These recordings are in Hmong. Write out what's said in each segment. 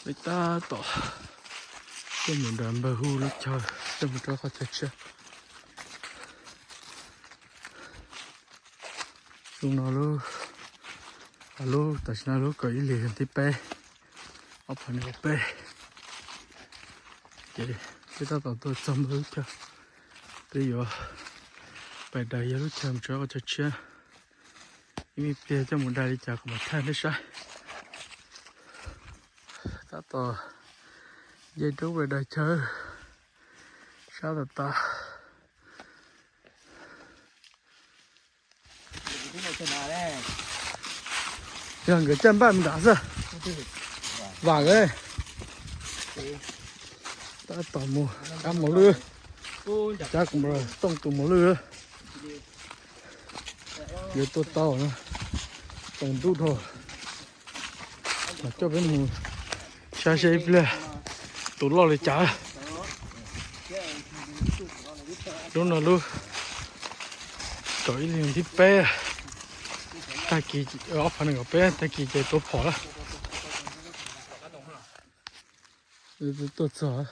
Peb tab tom tuaj mus nram Npawg Hu lub chaw, tuaj mus rau qhov chaw tshiab. Xyoo no lub, lub tam sim no lub kaum ib hlis thib peb, ob phav nees nkaum peb. Ces peb tab tom tuaj txog Npawg Hu lub chaw, peb yuav pais daws yawg lub chaw mus rau qhov chaw tshiab. Ib me pliag coj mus daws li cas kom mam thaij nej saib. Tab tom nce roob pais daws chaw, sab tas tas. Yog nkawd caj npaj me nrad xwb. Vam nkawd. Tab tom mus, kab mus lwj, cab kuv tooj tus mus lwj. Yuav tuaj tau na, tsaus ntuj dhau. Mas coj peb mus saib seb ib pliag tus loj li cas. Lub no lub kaum ib hlis thib peb, tag kis, ob phav nees nkaum peb, tag kis ces tuav phom lawm. Tuaj txog.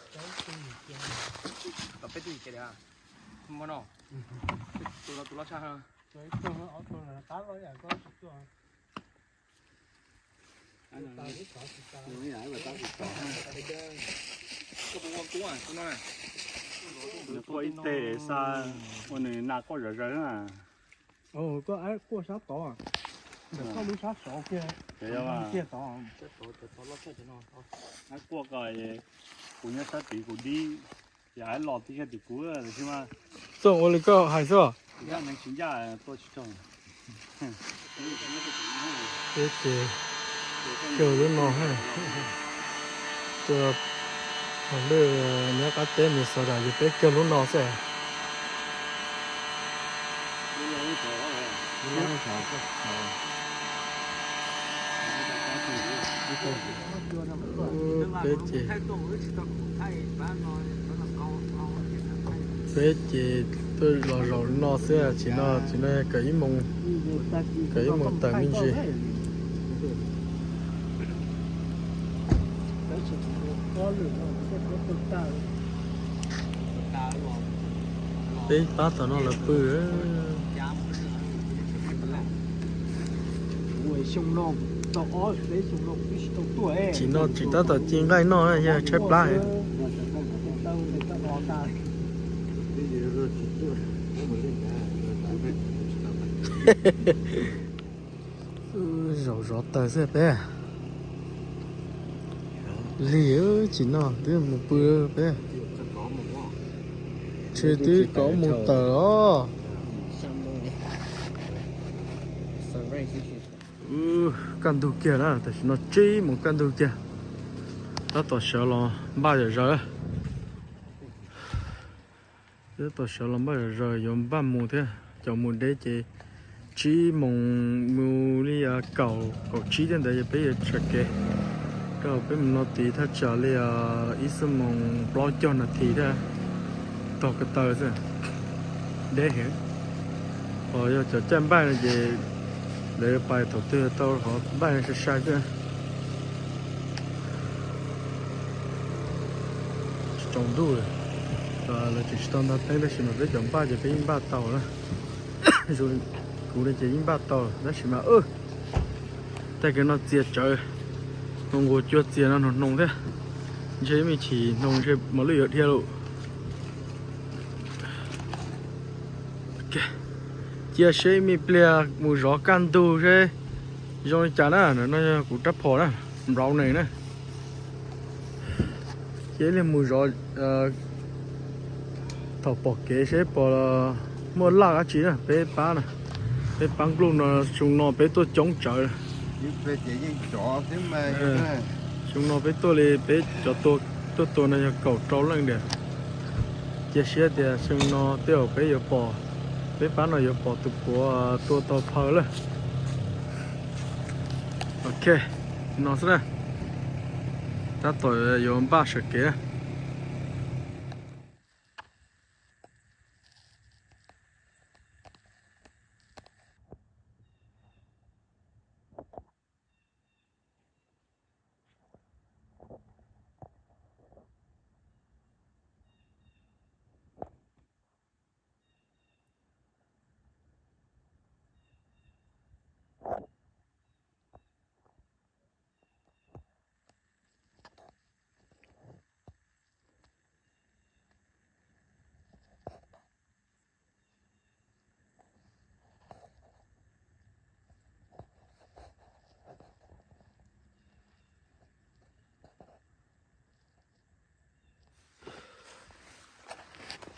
Nws quaj ib teg xa, ua nws nas quaj zom zaws na. Koj quaj sab tod, ntawm koj lub sab saud kiag, kiag tod. Quaj ko, kuv nyob sab tid kuv dib, yam los tib yog tim kuv xwb mas. Txooj ua li koj hais xwb. Ncaj neeg tsis ncaj tuaj tsis tau. Peb ces kawg lub no, tuaj hauv lwj nyob qab teb Minnesota ces peb kawg lub no xwb. Peb ces, peb ces tuaj los zaum no xwb, tsis no, tsis no kaum ib moos, kaum ib moos tawm me ntsis. Peb pab tom no lawv pw. Tsis no tsis tab tom ci nqaij noj na, yog tshaib plab. Zaum zov taws xwb peb. Lig tsis noj twb mus pw peb. Tsis twb kov mus tawm os. Kaj ntug kiag na, tam sim no tsib moos kaj ntug kiag. Tab tom sawv los npaj zom zaws. Tab tom sawv los npaj zom zaws yuav npaj mus thiab. Cov mus deb ces tsib moos mus li kaum, kaum tsib thiab ntawd ces peb yuav tsham kev rau peb mus no tid thaj tsam li ib xuab moos plaub caug nas this thiab tog ko taw xwb. Deb heev. Ho yog cov caij npaj no ces lawv pais thaum twg tau qhov npaj sai sai xwb. Tsaus ntuj lawm, lawv tseem tsis tau nta teeb tab sis mas peb cov npaj ces peb yeej npaj tau na. Zoo kuv no ces yeej npaj tau tab sis mas tag kis no txias tsawv, nqus cua txias no hnoos hnoos thiab. Ntshe me chim hnoos ntshe mos lwj yuav dhia lawm. Cia seb me pliag mus zov kaj ntug seb zoo li cas na. No yog kuv rab phom na, brownie na. Cia li mus zov, thaum pom kev seb puas muaj laj dab tsi na peb pab na. Peb pab npluj no, xyoo no peb tuaj coob tsawv. Xyoo no peb tuaj li peb cov tuaj tua no yog kaum rau leej tiag. Cia siab tias xyoo no tej zaum peb yuav pom, peb pab no yuav pom tus puav tua tau phaw lawm. Ok, no xwb na. Tab tom yuav npaj sawv kev.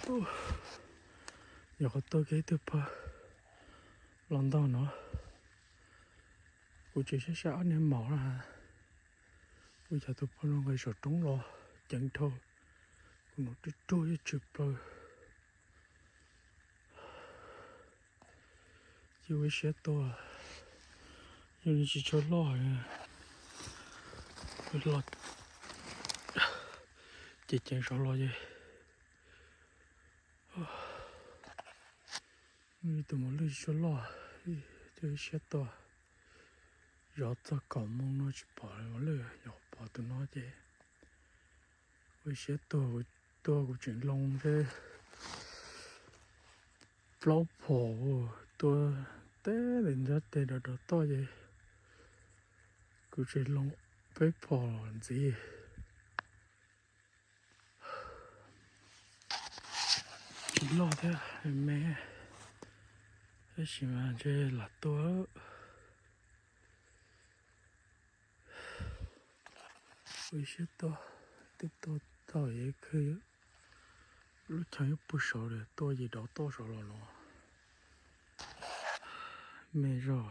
Nyuam qhuav tuaj kiag ib tug pawg los ntog no, kuv tseem saib saib ob niag maum na has. Ua cas tus pawg no nqis saum roob los ceev dhau, kuv nov ruaj ruaj yeej tshwm plaws. Cia ua ib siab tuaj, yog li tsis tshua loj, los ces ceev saud los ces tus mos lwj tsis tshua loj, cia ua ib siab tuaj. Zov txog kaum moo no tsis pom mos lwj, yog pom tus no ces ua ib siab tuaj, tuaj kuv tseem loo ntshe plaub phom, tua teb ntawm nrab tes rov rov toj ces kuv tseem loo peb phom ntxiv. Tsis loj thiab me, tab sis mas ntshe lam tuaj. Ua ib siab tuaj, twb tuaj tau yev khw, lub chaw yuav puag saud lawm, tuaj ces rov toj saud los no. Me zog.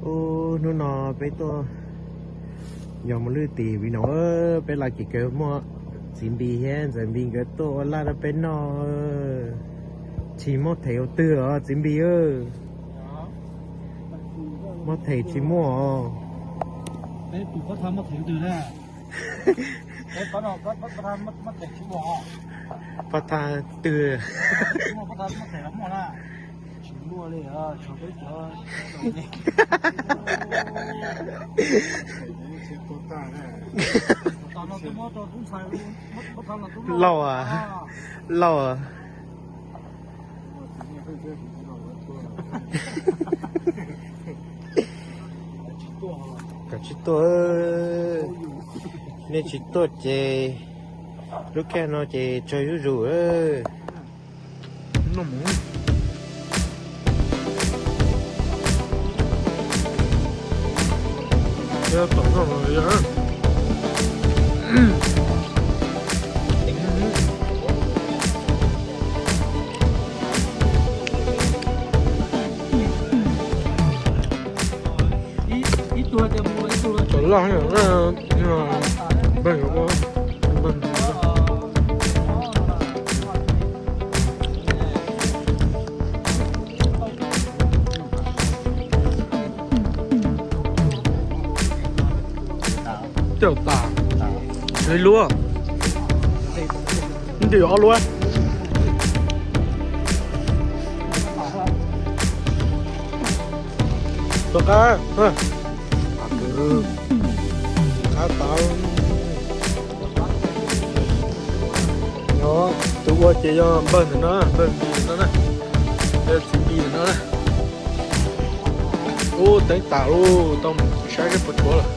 Ub, hnub no peb tuaj yos mos lwj tim vim no, peb los ces kawg muaj txiv Npis thiab ntxawm Npis nkawd tuaj ua laj rau peb noj. Tsis muaj them ua twg los txiv Npis? Muaj them tsis muaj os. Pab thaj twg? Lauj, lauj. Koj tsis tuaj, nej tsis tuaj ces lub caij no ces tsawg zuj zus. Cov loj, cawm tas, luaj, ntim ob luaj. Rov qab, qab tau. Nyob tus ua ces yog npawg ntawm no, npawg Npis ntawm no na, npawg txiv Npis ntawm no na. Ub, teeb tas lauj, tau mus saib seb puas tshuav lawm.